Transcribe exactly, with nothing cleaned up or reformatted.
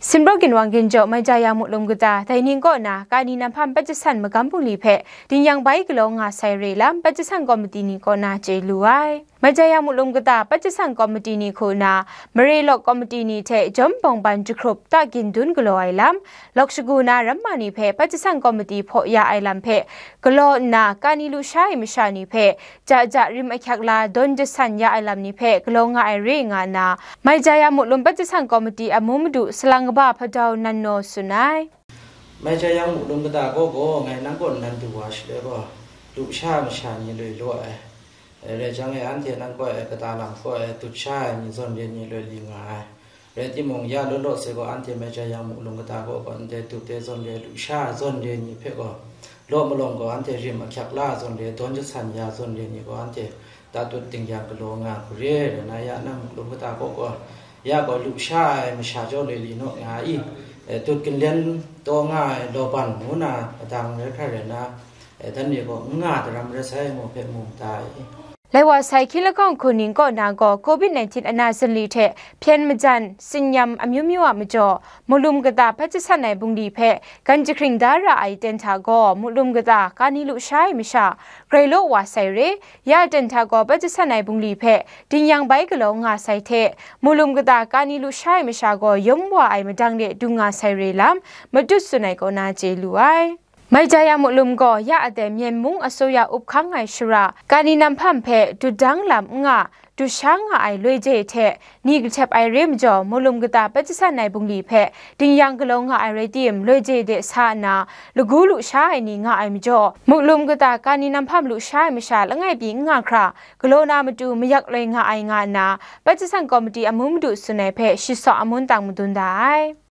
Sinbraw ginwang ginjaw Maijaya Muklum kata dai ning kaw na kani namhpam Patjasan magam bungli hpe dingyang bai galaw nga sai re lam Patjasan kawmiti ni kaw na chye lu ai. Maijaya Muklum kata Patjasan kawmiti ni hku na mare lawk kawmiti ni hte jawm bawng ban jahkrup ta gindun galaw ai lam, lawk shagu na ramma ni hpe Patjasan kawmiti hpaw ya ai lam hpe galaw nna kani lusha ai masha ni hpe ja ja rim ahkyak la dawn jasan ya ai lam ni hpe galaw nga ai re nga nna, Maijaya Muklum Patjasan kawmiti amu madu salang kaba Hpadau Nannaw tsun ai. Maijaya Muklum kata kaw gaw ngai nang kaw nan du wa shaloi gaw, lusha ai masha ni loi law ai. Rai jang e, anhte nang kaw e kata lam kaw e dut sha ai ni zawn re ni loi li nga ai. Rai timung, ya law law se gaw, anhte Maijaya Muklum kata kaw gaw ndai dut ai zawn re, lusha ai zawn re ni hpe gaw, law malawng gaw anhte rim ahkyak la ai zawn re, dawn jasan ya ai zawn re ni gaw anhte tatut dingyang galaw nga hku re, rai na ya nang Muklum kata kaw gaw, ya gaw lusha ai masha jaw loi li naw nga i, e, dut ginlen taw nga ai lawban ngu na madang rai hkrai rai na, e, dan re gaw n nga daram rai sai ngu hpe mu mada i. Lai wa sai hkying lakawng hku ning kaw na gaw covid nineteen ana zinli hte hpyen majan, sinyam amyu myu a majaw, Muklum kata Patjasan ai bungli hpe gan jahkring da ra ai ten hta gaw, Muklum kata kani lusha ai masha grai law wa sai re, ya ten hta gaw Patjasan ai bungli hpe dingyang bai galaw nga sai hte, Muklum kata kani lusha ai masha gaw yawm wa ai madang de du nga sai re lam, matut tsun ai kaw na chye lu ai. Maijaya Muklum gaw ya a dai Myen mung asuya up hkang ai shara, kani namhpam hpe dut dang lam n nga, dut sha nga ai loi je hte ni kahtep ai re majaw, Muklum kata Patjasan ai bungli hpe dingyang galaw nga ai rai tim, loi je de sa nna lagu lusha ai ni nga ai majaw, Muklum kata kani namhpam lusha ai masha langai pyi n nga hkra, galaw na matu mayak loi nga ai nga nna, Patjasan kawmiti amu madu tsun ai hpe shi saw amun tang madun da ai.